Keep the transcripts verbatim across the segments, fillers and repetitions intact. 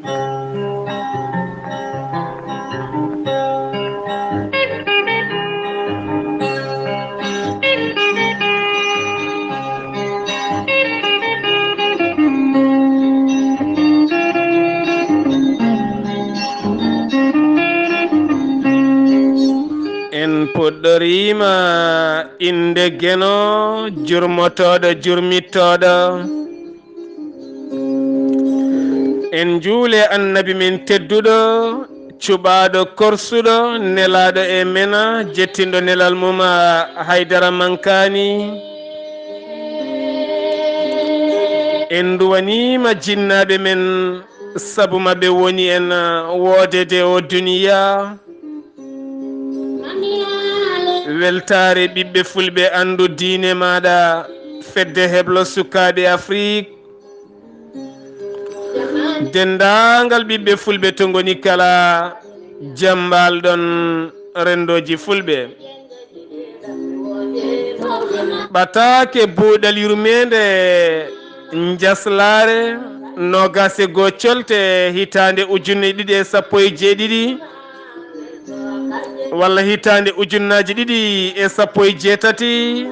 En puɗɗoriima innde Geno, jurmotooɗo, jurmittooɗo. En njuule Annabi men tedduɗo, cuɓaaɗo, korsuɗo, nelaaɗo e men, jettinɗo nelal mum, Haydara Mankaani. En nduwaniima jinnaaɓe men, sabu maɓɓe woni en woodede o duniya. Weltaare ɓiɓɓe fulɓe, anndu diine maaɗa, fedde heblo sukaaɓe Afrik, denndaangal ɓiɓɓe fulɓe to ngoni kala, jam mbaal-ɗon renndooji fulɓe. Ɓataake buuɗal yurmeende njaslaare noogaas e goo colte hitaande ujunnaji ɗiɗi e sappo e jeeɗiɗi, walla hitaande ujunnaaji ɗiɗi e sappo e jeetati,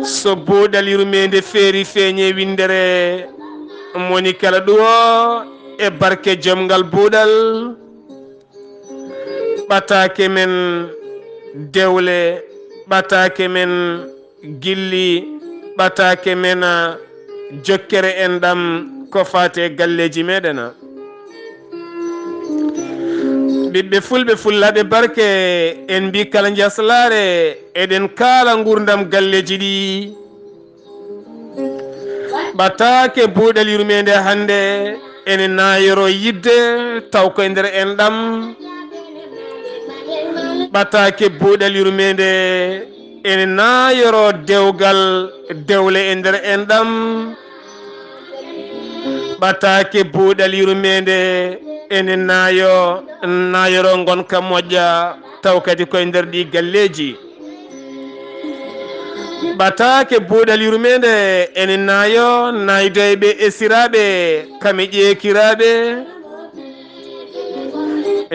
so buuɗal yurmeende feeri feeñe winndere moni kala ɗuwo e barke joom ngal buuɗal. Ɓataake men dewle, ɓataake men gilli, ɓataake men jokkere enɗam ko faati e galleeji meɗen. Ɓiɓɓe fulɓe, fullaaɓe barke, en mbii kala njaslaare, eɗen kaala nguurndam galleeji ɗi. Ɓataake buuɗal yurmeende hannde ene naayoro yidde taw ko e nder enɗam. Ɓataake buuɗal yurmeende ene naayoro dewgal dewle e nder enɗam. Ɓataake buuɗal yurmeende ene naayo, naayoro ngonka moƴƴa taw kadi ko e nder ɗi galleeji. Ɓataake buuɗal yurmeende ene naayo, naaydo e ɓe esiraaɓe, kam e ƴeekiraaɓe.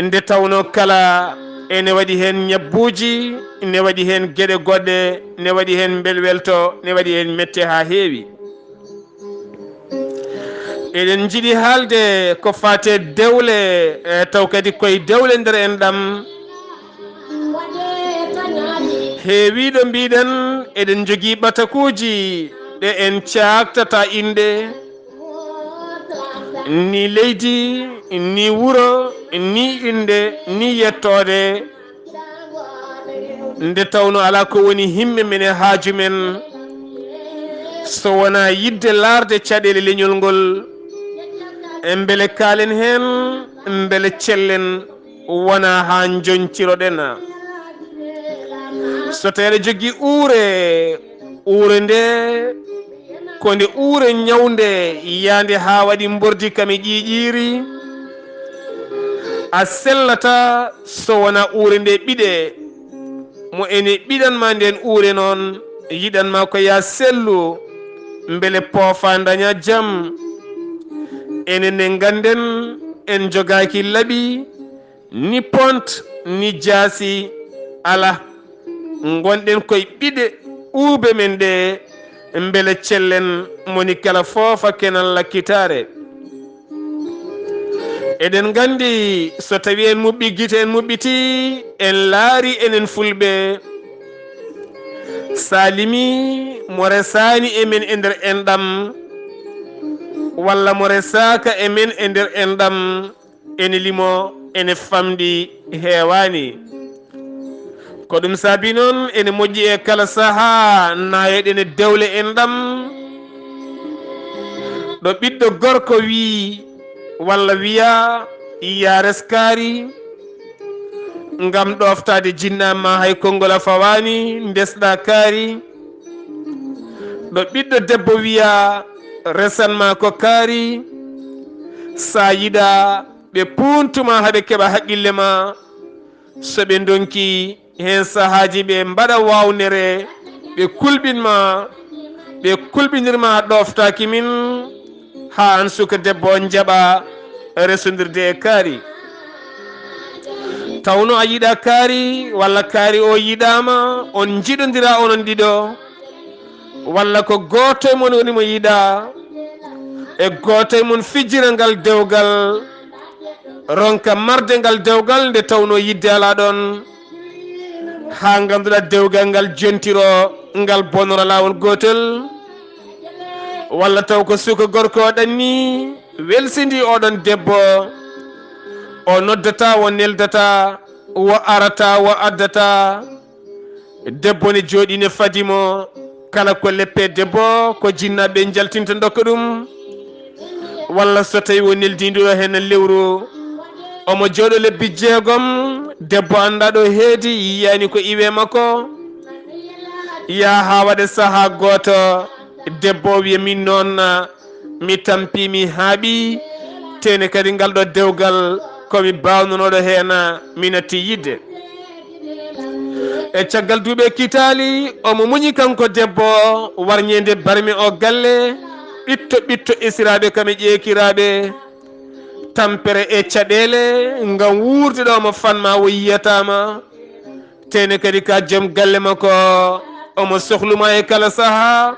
Nde tawnoo kala ene waɗi heen ñabbuuji, ne waɗi heen geɗe goɗɗe, ne waɗi heen mbelwelto, ne waɗi heen mette haa heewi. Eɗen njiɗi haalde ko faati e dewle, e taw kadi koye dewle nder enɗam. Heewiiɗo mbiɗen, eɗen njogii ɓatakuuji ɗe en caaktata inɗe, ni leydi, ni wuro, ni inɗe, ni yettoode. Nde tawnoo alaa ko woni himme men e haaju men, so wonaa yiɗde laarde caɗeele leñol ngol, mbele kaalen heen, mbele cellen, wonaa haa njoñciroɗen. So tawii aɗa jogii uure, uure nde ko nde uure ñawnde, yaande haa waɗi mbordi kam e ƴiiƴiiri. A sellataa so wonaa uure nde ɓiɗe. Mo ene ɓiɗan ma nden uure noon, yiɗan ma ko yaa sellu, mbele poofa ndaña jam. Enen ne ngannden en jogaaki laɓi, ni pont, ni jaasi, alaa. Ngonɗen koye ɓiɗe uube men ɗe, mbele cellen moni kala foofa kenal lakkitaare. Eɗen nganndi so tawii en muɓɓi gite, en muɓɓitii, en laari enen fulɓe, so a limii mo resaani e men e nder enɗam, walla mo resaaka e men e nder enɗam, ene limo, ene famɗi, heewaani. Ko ɗum saabii noon, ene moƴƴi e kala sahaa, naayoɗen e dewle enɗam. Ɗo ɓiɗɗo gorko wii, walla wiyaa, yaa res kaari, ngam ɗooftaade jinnaa ma hay konngol a fawaani, ndesɗaa kaari. Ɗo ɓiɗɗo debbo wiyaa, resan ma ko kaari, so a yiɗaa, ɓe puuntuma haa ɓe keɓa haqqille ma. So ɓe ndonki heen sahaaji, ɓe mbaɗa waawnere, ɓe kulɓin ma, ɓe kulɓinir ma a ɗooftaaki min, haa aan suka debbo on jaɓa resondirde e kaari. Tawno a yiɗa kaari, walla kaari o yiɗaama, on njiɗondira onon ɗiɗo, walla ko gooto e mon woni mo yiɗa, e gooto e mon fijira ngal dewgal, ronka marde ngal dewgal nde tawno yidde alaa ɗon, haa ngannduɗaa dewgal ngal jontiro, ngal bonora laawol gootel, walla taw ko suka gorko o ɗanni, welsindi oɗon debbo, o noddata, o neldata, o arata, o addata. Debbo ne jooɗi ne fadi mo, kala ko leppe debbo, ko jinnaaɓe njaltinta ndokka ɗum. Walla so tawi o neldi ndu ɗo heen lewru, omo jooɗo lebbi jeegom, debbo annda ɗo heedi, yiyani ko iwe makko. Yaa haa waɗa sahaa gooto, debbo o wiya, "Min noon, mi tampi, mi haaɓi, tene kadi ngal ɗo dewgal ko mi baawnonooɗo heen, mi natti yidde." E caggal duuɓi e kiitaali, omo muñi kanko debbo, warñeende barme o galle, ɓitto ɓitto esiraaɓe kam e ƴeekiraaɓe, tampere e caɗeele, ngam wuurde ɗo mo fanma o yiyataama. Tene kadi ka joom galle makko, omo sohluma e kala sahaa,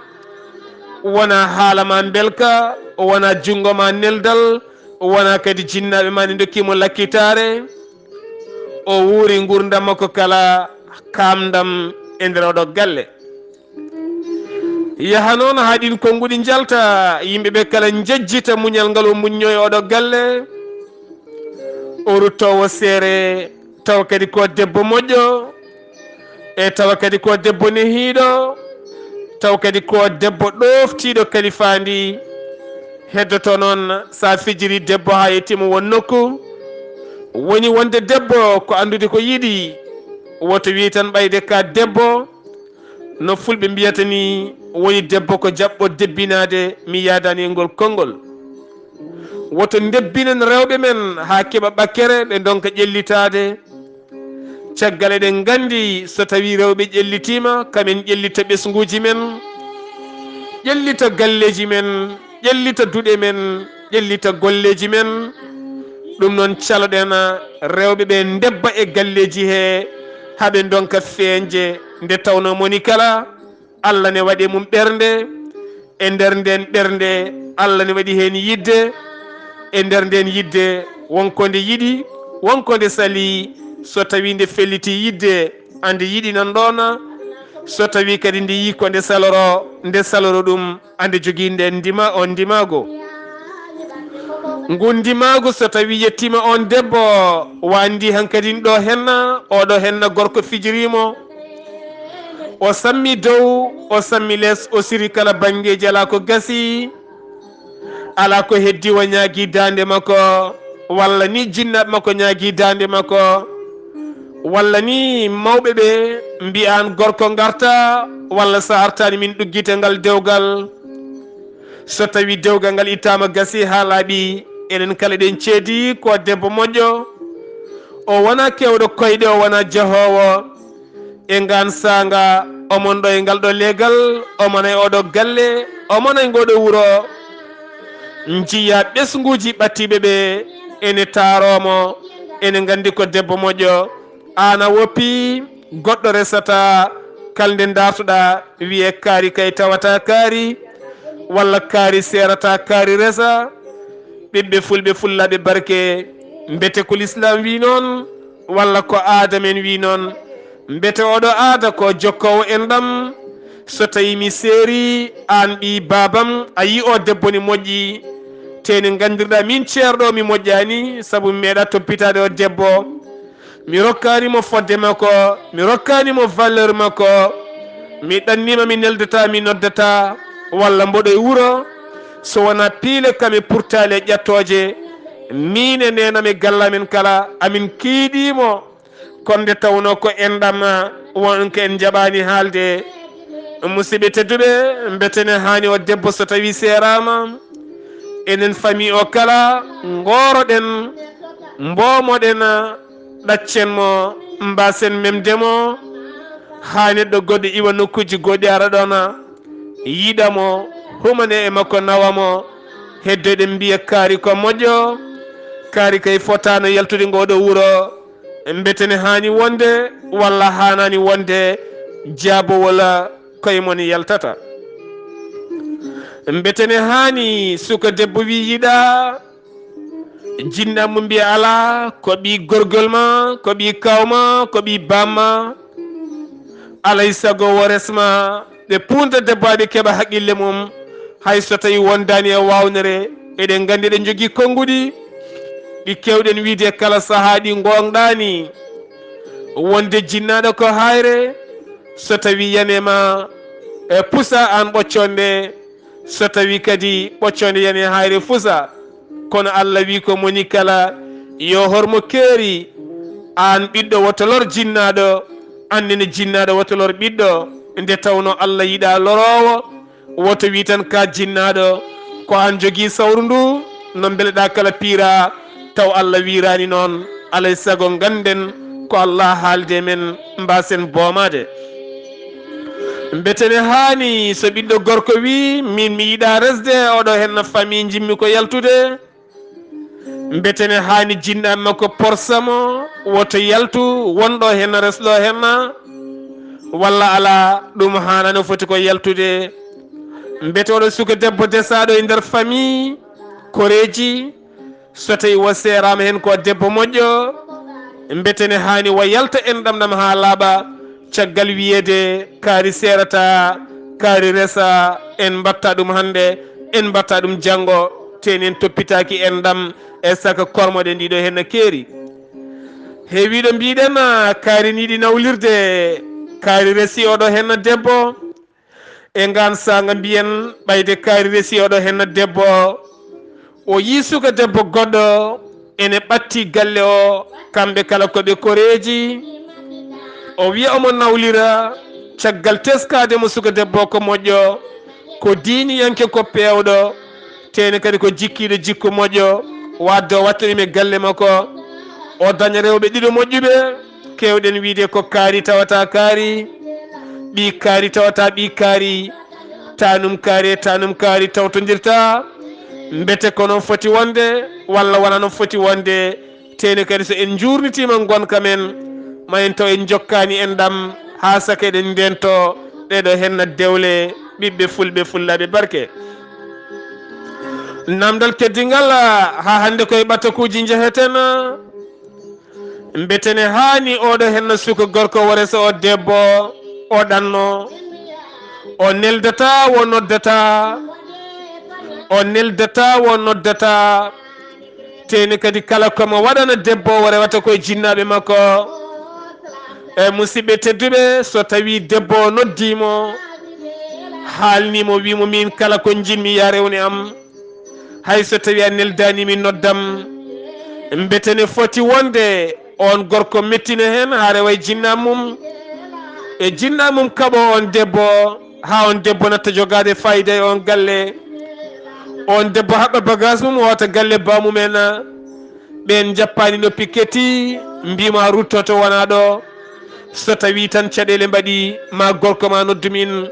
wona haala ma mbelka, wona junngo ma neldal, wona kadi jinnaaɓe ma ne ndokki mo lakkitaare. O wuuri nguurndam makko kala kaamndam e nder oɗo galle. Yaha noon haa ɗin konnguɗi njalta, yimɓe ɓe kala njejjita muñal ngal o muñño e oɗo galle. O ruttoowo seere, tawa kadi ko debbo moƴƴo, e tawa kadi ko debbo nehiiɗo, tawa kadi ko debbo ɗooftiiɗo kalifaandi. Heddoto noon, so a fijiri debbo haa yettiima won nokku, woni wonde debbo ko anndude ko yiɗi, woto wii tan ɓayde ka debbo, no fulɓe mbiyata ni, woni debbo ko jaɓɓo debbinaade, mi yaadaani e ngol konngol. Woto ndebbinen rewɓe men haa keɓa ɓakkere, ɓe ndonka ƴellitaade. Caggal eɗen nganndi, so tawii rewɓe ƴellitiima, kamen ƴellita ɓesnguuji men, ƴellita galleeji men, ƴellita duɗe men, ƴellita golleeji men. Ɗum noon, caloɗen rewɓe ɓe ndebba e galleeji he, haa ɓe ndonka feeñde, nde tawnoo moni kala, Allah ne waɗi e mum ɓernde. E nder nden ɓernde, Allah ne waɗi heen yidde. E nder nden yidde, won ko nde yiɗi, won ko nde salii. So tawii nde fellitii yidde, a nde yiɗi nan ɗoona. So tawii kadi nde yii ko nde saloro, nde saloro ɗum, a nde jogii nden ndima, on ndimaagu. Ngun ndimaagu, so tawii yettiima on debbo, wandi hankadin ɗo henna, oɗo henna gorko fijiriimo. O sammi dow, o sammi les, o siri kala banngeeji, alaa ko gasi, alaa ko heddi, o ñaagi daande makko, walla ni jinnaaɓe makko ñaagi daande makko, walla ni mawɓe ɓe mbi'an gorko ngarta, walla so artaani min ɗuggita ngal dewgal. So tawii dewgal ngal ittaama gasi haa laaɓi, enen kala ɗen ceedi ko debbo moƴƴo, o wona keewɗo koyɗe, o wona jahoowo. E ngaan saanga, omon ɗo e ngal ɗo leegal, omon e oɗo galle, omon e ngoɗo wuro, njiya ɓesnguuji ɓattiiɓe ɓe, ene taaroo mo, ene nganndi ko debbo moƴƴo. Aan a woppi, goɗɗo resata, kala nde ndaartuɗaa, wiye kaari kay tawata kaari, walla kaari seerata kaari resa. Ɓiɓɓe fulɓe fullaaɓe barke, mbete ko lislaam wi noon, walla ko aada men wi noon? Mbete oɗo aada ko jokkoowo enɗam? So tawii mi seeri, aan ɓii baabam, a yii o debbo ne moƴƴi, te ne nganndirɗaa min ceerɗo mi moƴƴaani, sabu mi meeɗa toppitaade o debbo. Mi rokkaani mo fodde makko, mi rokkaani mo valeur makko. Mi ɗanniima, mi neldata, mi noddata, walla mboɗo e wuro. So wonaa piile kam e purtaali e ƴattooje, miin e neenam e galle amen kala, amin kiiɗii mo. Kono nde tawnoo ko enɗam, won ko en njaɓaani haalde. Musidɓe tedduɓe, mbete ne haani o debbo so tawii seeraama, enen famii o kala, ngooroɗen, mboomoɗen, ɗaccen mo, mbaasen memde mo, haa neɗɗo goɗɗo iwa nokkuuji goɗɗi ara ɗoon, yiɗa mo, humane e makko, nawa mo, Heddo eɗen mbiya kaari ko moƴƴo, kaari kay fotaano yaltude ngooɗo wuro, mbete ne haani wonde walla haanaani wonde jaabowol koye mon yaltata. Mbete ne haani suka debbo wi yiɗa, jinna mo mbiya alaa, ko ɓii gorgol ma, ko ɓii kaw ma, ko ɓii baam ma. Alay sago wo resma ɓe puunta debbo haa ɓe keɓa haqqille mum. Hay so tawi wondaani e waawnere, eɗen nganndi eɗen njogii konnguɗi ɗi keewɗen wiide kala sahaa ɗi ngoongɗaani. Wonde jinnaaɗo ko hayre, so tawi yanema e pusa aan ɓocconde, so tawi kadi ɓocconde yani hayre fusa. Kono Allah wi ko moni kala yo hormo keeri, aan ɓiɗɗo woto lor jinnaaɗo, annene jinnaaɗo woto lor ɓiɗɗo. Nde tawno Allah yiɗa loroowo, woto wi tan ka jinnaaɗo, ko aan jogii sawru ndu, no mbeleɗa kala piira, taw Allah wiiraani noon. Alay sago ngannden ko Allah haalde men, mbaasen boomaade. Mbete ne haani so ɓiɗɗo gorko wi min mi yiɗa resde oɗo henna famille njimmi ko yaltude. Mbete ne haani jinnaaɓe makko porsa mo woto yaltu, wonɗo henna resɗo henna, walla alaa, ɗum haanano foti ko yaltude. Mbete oɗo suka debbo desaaɗo e nder famille koreeji, so tawi wo seeraama heen ko debbo moƴƴo, mbete ne haani wo yalta en ɗam ɗam haa laaɓa, caggal wiyeede kaari seerata, kaari resa, en mbatta ɗum hannde, en mbatta ɗum janngo, teni en toppitaaki en ɗam e saka kormoɗe ndiɗo heen no keeri. Heewiiɗo mbiɗen kaari niiɗi nawlirde, kaari resi oɗo heen no debbo, e ngaan saanga mbiyen ɓayde kaari resi oɗo henna debbo, o yii suka debbo goɗɗo ene ɓatti galle o, kamɓe kala ko ɓe koreeji. O wiya omo nawlira, caggal teskaade mo suka debbo ko moƴƴo, ko diiniyanke, ko peewɗo, teni kadi ko jikkiiɗo jikku moƴƴo, wadde o watta ɗum e galle makko. O daña rewɓe ɗiɗo moƴƴuɓe, keewɗen wiide ko kaari tawata kaari, ɓii kaari tawata ɓii kaari, tanum kaari e tanum kaari tawtondirta. Mbete ko noon foti wonde, walla wona noon foti wonde, teni kadi so en njuurnitiima ngonka men, ma en taw en njokkaani en ɗam, haa saka eɗen ndento ɗeɗo henna dewle, ɓiɓɓe fulɓe, fullaaɓe barke. Namdal teddingal, haa hannde koye ɓatakuuji njeheten. Mbete ne haani oɗo henna suka gorko wo resa o debbo, o ɗanno, o neldata, wo noddata, o neldata, wo noddata. Teni kadi kala ko mo waɗana debbo o rewata koye jinnaaɓe makko. E musidɓe tedduɓe, so tawi debbo o noddii mo, haalnii mo, wii mo min kala ko njiɗmi ya rewne am, hay so tawi a neldaani mi noddam, mbete ne foti wonde on gorko mettina heen haa rewa e jinnaa mum, e jinnaa mum kaɓo on debbo, haa on debbo natta jogaade fayida e on galle. On debbo haɓɓa bagage mum, hoota galle baamumen, ɓeen njappaani noppi ketti, mbiima ruttoto wonaa ɗo. So tawi tan caɗeele mbaɗi, ma gorko ma noddu min,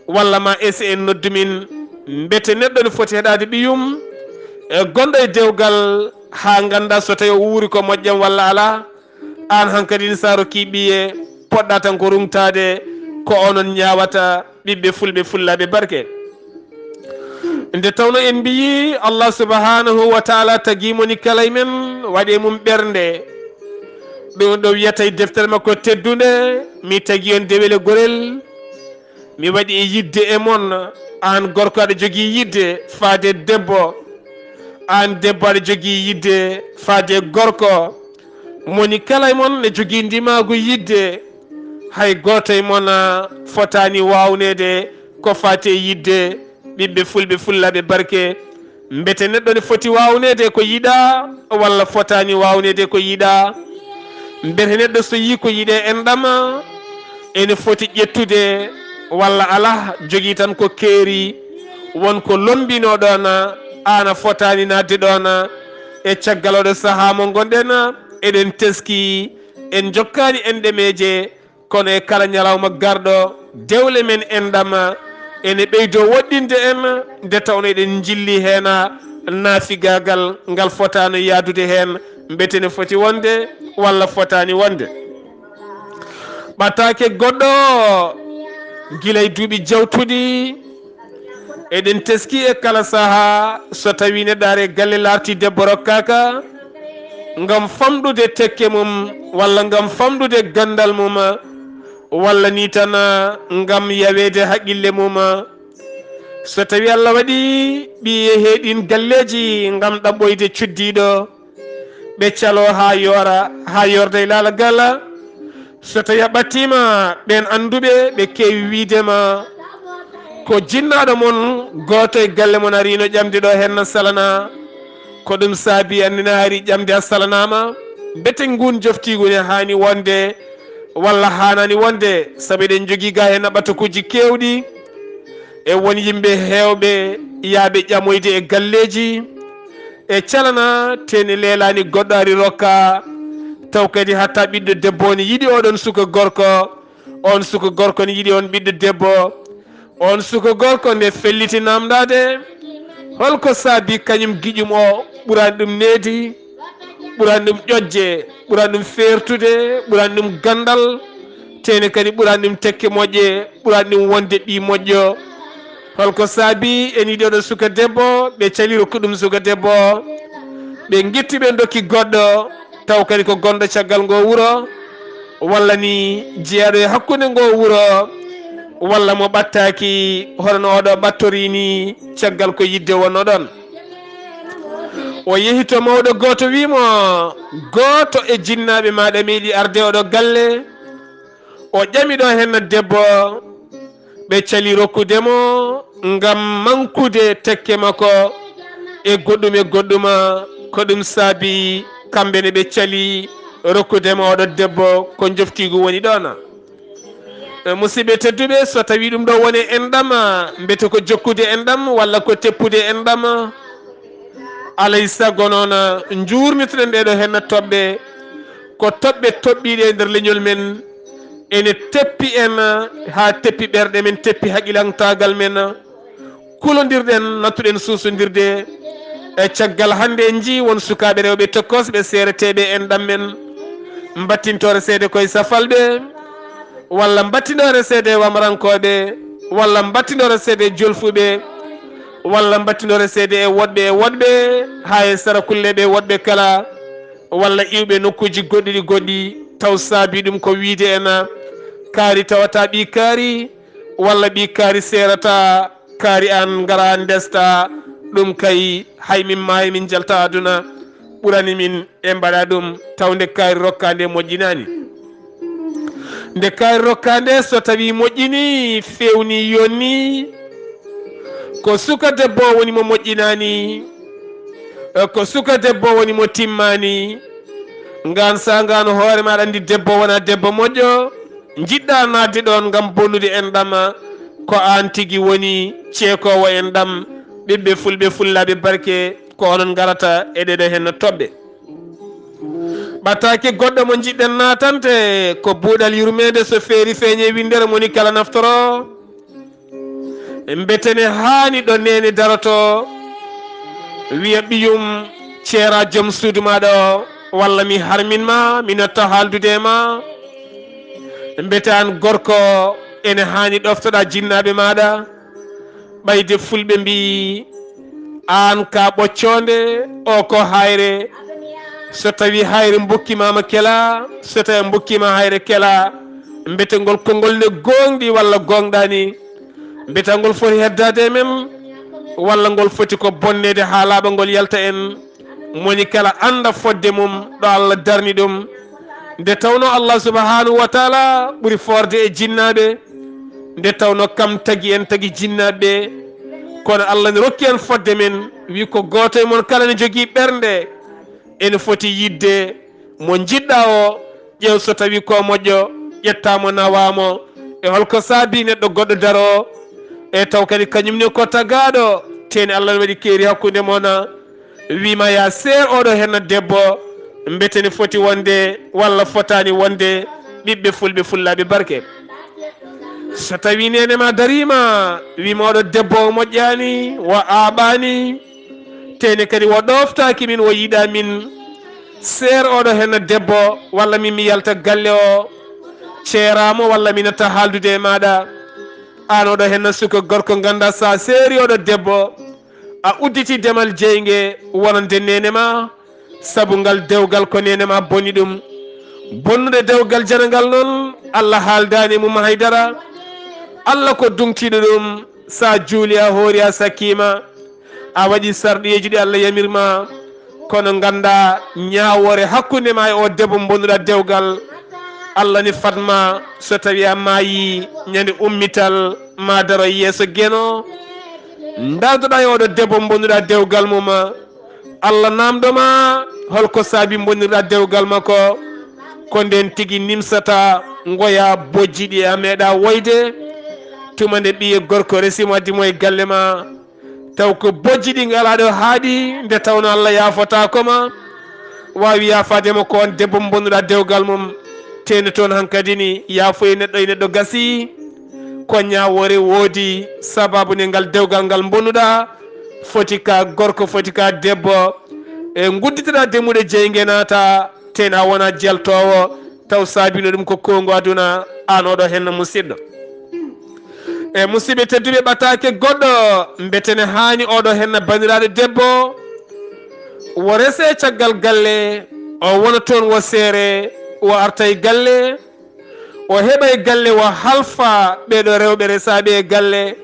walla ma S N noddu min. Mbete neɗɗo ne foti heɗaade ɓiyum, e gonɗo e dewgal, haa ngannda so tawi o wuuri ko moƴƴam walla alaa. Aan hankadi ne, so a rokkii ɓiye, poɗɗa tan ko ruŋtaade, ko onon ñaawata, ɓiɓɓe fulɓe, fullaaɓe barke. Nde tawno en mbiyi Allah subhanahu wa taala tagi moni kala e men, waɗi e mum ɓernde. Ɗum ɗo wiyata e deftere makko teddunde, mi tagi on dewel e gorel. Mi waɗi e yidde e mon, aan gorko aɗa jogii yidde faade debbo, aan debbo aɗa jogii yidde faade gorko. Moni kala e mon ne jogii ndimaagu yidde, hay gooto e mon, ah, fotaani waawneede ko faati e yidde. Ɓiɓɓe fulɓe, fullaaɓe barke, mbete neɗɗo ne foti waawneede ko yiɗaa walla fotaani waawneede ko yiɗaa? Mbete neɗɗo so yii ko yiɗee enɗam, ene foti ƴettude walla alaa, jogii tan ko keeri, won ko lombinoo ɗoon, aan a fotaani naatde ɗoon. E caggal oɗo sahaa mo ngonɗen, eɗen teskii, en njokkaani enɗemeeje, kono e kala ñalawma garɗo, dewle men enɗam ene ɓeydoo woɗɗinde en, nde tawno eɗen njilli heen naafigaagal ngal fotaano yaadude heen, mbete ne foti wonde walla fotaani wonde. Ɓataake goɗɗo gila e duuɓi jawtuɗi, eɗen teski e kala sahaa, so tawii neɗɗo ari e galle laarti debbo rokkaaka, ngam famɗude tekke mum, walla ngam famɗude ganndal mum, walla ni tan ngam yaweede haqqille mum. So tawii Allah waɗi ɓiye heɗin galleeji ngam ɗaɓɓoyde cuddiiɗo, ɓe caloo haa yoora, haa yoorda e laalagal. So tawii a ɓattiima ɓeen annduɓe, ɓe keewi wiyde ma ko jinnaaɗo mon gooto e galle mon ariino ƴamde ɗo heen na salanaa. Ko ɗum saabi anndina hari ƴamde a salanaama. Mbete nguun joftiigu ne haani wonde walla haanaani wonde, sabu eɗen njogii gaa heen ɓatakuuji keewɗi. E won yimɓe heewɓe yaaɓe ƴamoyde e galleeji, e calana, tee ne leelaani goɗɗo ari rokka, taw kadi hatta ɓiɗɗo debbo ne yiɗi oɗon suka gorko, on suka gorko ne yiɗi on ɓiɗɗo debbo. On suka gorko nde felliti namdaade, holko saabi kañum giƴum o ɓurani ɗum needi, ɓurani ɗum ƴoƴde, ɓurani ɗum feertude, ɓurani ɗum ganndal, tee ne kadi ɓurani ɗum tekke moƴƴe, ɓurani ɗum wonde ɓii moƴƴo. Holko saabi en yiɗi oɗo suka debbo, ɓe cali rokku ɗum suka debbo, ɓe ngitti ɓe ndokki goɗɗo, taw kadi ko gonɗo caggal ngo wuro, walla ni jeyaɗo e hakkunde ngo wuro, walla mo ɓattaaki hono no oɗo ɓattori ni caggal ko yidde wonno ɗon. O yehi to mawɗo gooto, wii mo, gooto e jinnaaɓe maaɗa meeɗi arde oɗo galle, o ƴami ɗo henna debbo, ɓe cali rokkude mo ngam mankude tekke makko e goɗɗum e goɗɗuma. Ko ɗum saabi kamɓe ne ɓe cali rokkude mo oɗo debbo. Ko njoftiigu woni ɗoon. E, musidɓe tedduɓe, so tawii ɗum ɗo woni enɗam, mbete ko jokkude enɗam walla ko teppude enɗam? Alay sago noon, njuurnitoɗen ɗee ɗo henna toɓɓe, ko toɓɓe toɓɓiiɗe e nder leñol men, ene teppi en haa teppi ɓerɗe men, teppi haqilantaagal men. Kulondirɗen, nattuɗen suusondirde. E caggal hannde en njii won sukaaɓe rewɓe tokkoosɓe seereteeɓe enɗam men, mbattintoore seede koye safalɓe, walla mbattintoore seede wamrankooɓe, walla mbattintoore seede jolfuɓe, walla mbattintoore seede e woɗɓe e woɗɓe, haa e sarakulleeɓe woɗɓe kala, walla iwɓe nokkuuji goɗɗi ɗi goɗɗi, taw saabi ɗum ko wiyde ena kaari tawata ɓii kaari, walla ɓii kaari seerata, kaari aan ngara ndesta, ɗum kay hay min maayi min njalta aduna, ɓurani min e mbaɗa ɗum, taw nde kaari rokka nde moƴƴinaani. Nde kaari rokka nde so tawi moƴƴini, feewni, yonni, ko suka debbo woni mo moƴƴinaani, ko suka debbo woni mo timmaani. Ngaan sa ngaan hoore maɗa anndi debbo wona debbo moƴƴo, njiɗɗa naatde ɗoon ngam bonnude enɗam, ko aan tigi woni ceekoowo enɗam. Ɓiɓɓe fulɓe fullaaɓe barke, ko onon ngarata e ɗeɗo henna toɓɓe. Ɓattaake goɗɗo mo njiɗɗen naatante, ko buuɗal yurmeende so feeri feeñe winndere moni kala naftoro. Mbete ne haani ɗo neene daroto, wiya ɓiyum, ceera joom suudu maaɗa o, walla mi harmin ma, mi natta haaldude e ma. Mbete aan gorko, ene haani ɗoftoɗa jinnaaɓe maaɗa. Ɓayde fulɓe mbii, aan ka ɓoccoonde, o ko hayre. So tawi hayre mbokki ma ma kela, so tawi mbokki ma hayre kela, mbete ngol konngol ne gooŋɗi walla gooŋɗaani? Mbete ngol foti heddaade e men, walla ngol foti ko bonneede haa laaɓa ngol yalta en? Moni kala annda fodde mum ɗo Allah darni ɗum. Nde tawno Allah subhanahu wa taala ɓuri forde e jinnaaɓe, nde tawno kam tagi en, tagi jinnaaɓe, kono Allah ne rokki en fodde men, wi ko gooto e mon kala ne jogii ɓernde, ene foti yidde mo njiɗɗa o, ƴeew so tawi ko moƴƴo, ƴetta mo nawa mo. E holko saabi neɗɗo goɗɗo daro, e taw kadi kañum ne ko tagaaɗo, teni Allah ne waɗi keeri hakkunde mon, wiima ya seer oɗo henna debbo, mbete ne foti wonde walla fotaani wonde ɓiɓɓe fulɓe fullaaɓe barke. So tawi neene ma dariima, wiima oɗo debbo o moƴƴaani, o aaɓaani, Tene kadi o ɗoftaaki min, o yiɗaa min. Seer oɗo henna debbo, walla min mi yalta galle o, ceeraamo, walla mi natta haaldude e maaɗa. Aan oɗo henna suka gorko, ngannda sa seeri oɗo debbo, a udditi demal jeynge wonande neene ma, sabu ngal dewgal ko neene ma bonni ɗum. Bonnude dewgal janangal noon, Allah haaldaani e mum haydara. Allah ko duŋtiiɗo ɗum, sa juuli a hoori a sakkiima, a waɗi sarɗiyeeji ɗi Allah yamir ma, kono ngannda ñaawoore hakkunde ma e o debbo bonnuɗa dewgal, Allah ne fat ma so tawi a maayi ñande ummital ma daro yeeso geno. Ndardoɗa e oɗo debbo bonnuɗa dewgal mum, Allah namdo ma holko saabi bonirɗa dewgal makko. Ko nden tigi nimsata ngoya bojji ɗi a meeɗa woyde. Tuma nde ɓiye gorko resimo addi mo e galle ma, taw ko bojji ɗi ngala ɗo haaɗi, nde tawno Allah yaafotako ma. Wawi yaafadema ko on debbo bonnuɗa dewgal mum. Teni toon hankadi ni yaafoye neɗɗo e neɗɗo gasi. Ko ñaawoore woodi, sababu nde ngal dewgal ngal bonnuɗa, foti ka gorko, foti ka debbo. E ngudditira demmuɗe jeyge naata, tena wona jeltowo, taw saabino ɗum ko kongu aduna, an oɗo henna musidɗo. E musidɓe tedduɓe, ɓatake goɗɗo mbetene haani oɗo henna baniraɗo debbo, wo rese caggal galle, o wona toon wo seere, wo arta e galle, o heɓa e galle, wo halfa ɓeɗo rewɓe resaɓe e galle.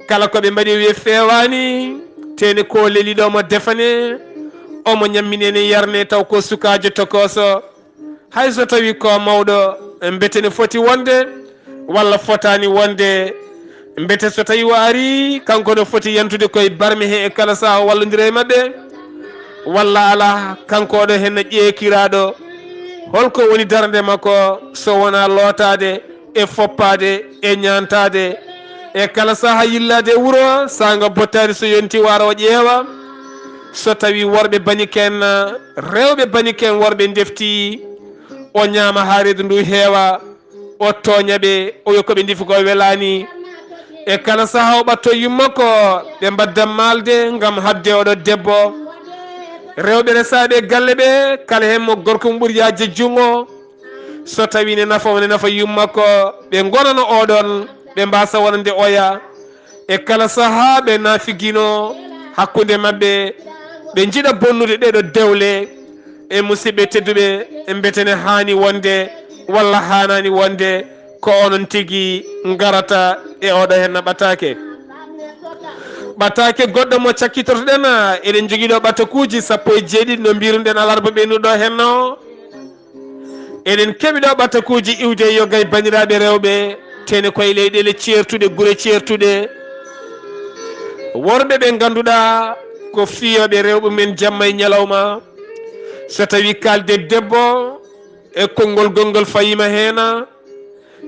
Kala ko ɓe mbaɗi wiye fewani, teni ko leliɗo omo defane, omo ñamminene yarne, taw ko sukajo tokoso. Hay so tawi ko mawɗo, mbete ne foti wonde walla fotani wonde. Mbete so tawi o ari, kanko no foti yantude koye barme he e kala saha o wallodira e maɓɓe, walla ala, kanko oɗo henna ƴeekiraɗo. Holko woni darande makko so wona lootade e foppaade e ñaantaade e kala saha yillaade e wuro, saanga bottaari so yonti wara o ƴeewa. So tawi worɓe bani ken, rewɓe bani ken, worɓe ndefti, o ñaama haa reedu ndu heewa, o tooña ɓe, o wiya ko ɓe ndefi ko welaani. E kala saha o ɓatto yumma ko ɓe mbadda maalde ngam haɓde oɗo debbo. Rewɓe resaaɓe e galle ɓe, kala heen mo gorko mum ɓuri yaajde junngo, so tawi ne nafa, ne nafa yumma ko ɓe ngonano oɗon, ɓe mbasa wonande oya. E kala saha ɓe nafigino hakkunde maɓɓe, ɓe njiɗa bonnude ɗeɗo dewle. E musidɓe tedduɓe, mbetene haani wonde walla haanani wonde ko onon tigi ngarata e oɗo henna ɓatake. Ɓatake goɗɗo mo cakkitotoɗen, eɗen jogii ɗo ɓatakuuji sappo e jeeɗiɗi no mbiruɗen alarba ɓennuɗo henna o. Eɗen keɓi ɗo ɓatakuuji iwde e yoga e baniraaɓe rewɓe, tene koye leyɗeele ceertuɗe, gure ceertuɗe. Worɓe ɓe ngannduɗaa ko fiyooɓe rewɓe men jamma e ñalawma. So tawi kaalde debbo e konngol, gonngol fayima heena,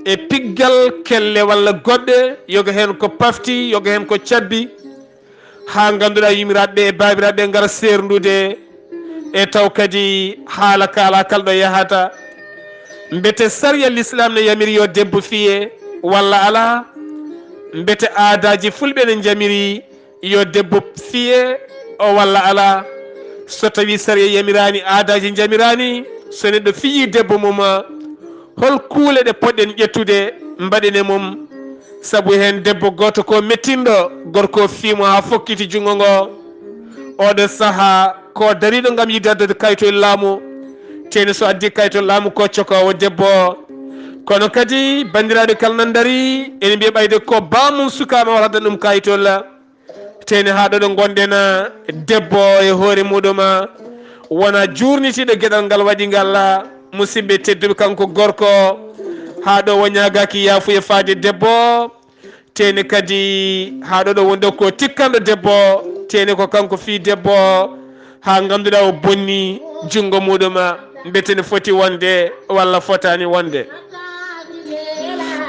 e piggal kelle walla goɗɗe, yoga heen ko pafti, yoga heen ko cabbi. Haa ngannduɗaa yumiraɓe e baabiraɓe ngara seerndude, e taw kadi haala kaala kala ɗo yahata. Mbete sariya l'islam ne yamiri yo debbo fiye walla alaa? Mbete aadaaji fulɓe ne njamiri yo debbo fiye o walla alaa? So tawi sariya yamiraani, aadaaji njamiraani, so neɗɗo fiyi debbo mum, hol kuule ɗe poɗɗen ƴettude mbaɗen e mum? Sabu heen debbo gooto ko mettinɗo, gorko fiimo haa fokkiti junngo ngo. Oɗo saha ko dariɗo ngam yiɗde addude kayitol laamu. Teni so addi kayitol laamu ko cokoowo debbo. Kono kadi banndiraaɓe kala nan dari, ene mbiya ɓayde ko baamum sukaaɓe wata addan ɗum kayitol. Teni haa ɗo ɗo ngonɗen, debbo e hoore muɗum wona jurnitiiɗo geɗal ngal waɗi ngal, musidɓe tedduɓe, kanko gorko. Haa ɗo o ñaagaki yaafuya faade debbo. Teni kadi haa ɗo ɗo wonde ko tikkanɗo debbo. Teni ko kanko fii debbo. Haa ngannduɗaa o bonni junngo muɗum, mbete ne foti wonde walla fotaani wonde.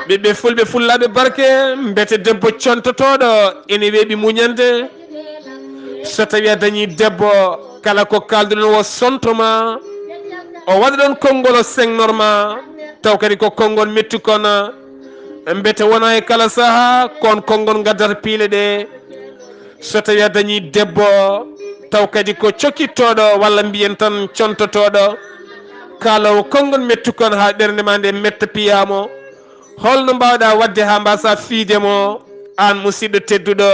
Ɓiɓɓe fulɓe fullaaɓe barke, mbete debbo contotooɗo ene weeɓi muñande. So tawi a dañi debbo, kala ko kaalduɗon o sonto ma, o waɗa ɗon konngol o seŋnor ma, taw kadi ko konngol mettu kon, mbete wona e kala saha kon konngol ngaddata piile ɗe. So tawi a dañi debbo, taw kadi ko cokkittooɗo walla mbiyen tan contotooɗo, kaaloowo konngol mettu kon haa ɓernde ma nde metta piyaamo. Holno mbaawɗaa waɗde haa mbaasa fiide mo, aan musidɗo tedduɗo?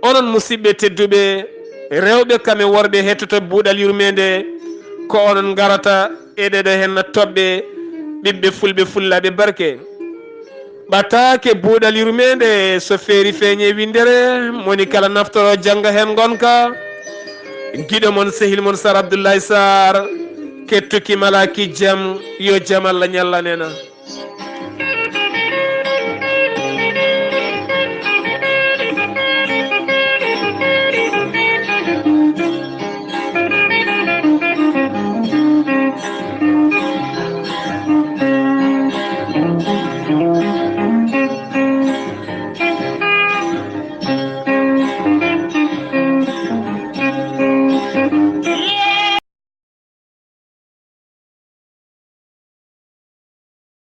Onon musidɓe tedduɓe, rewɓe kam e worɓe heɗoto Buuɗal Yurmeende, ko onon ngarata e ɗeɗo henna toɓɓe, ɓiɓɓe fulɓe fullaaɓe barke. Ɓataake Buuɗal Yurmeende, so feeri feeñe winndere, moni kala naftoro jannga heen ngonka. Giɗo mon, sehil mon Sar Abdoulaye Sarr, kettuki malaki jam, yo jam Allah ñallan en.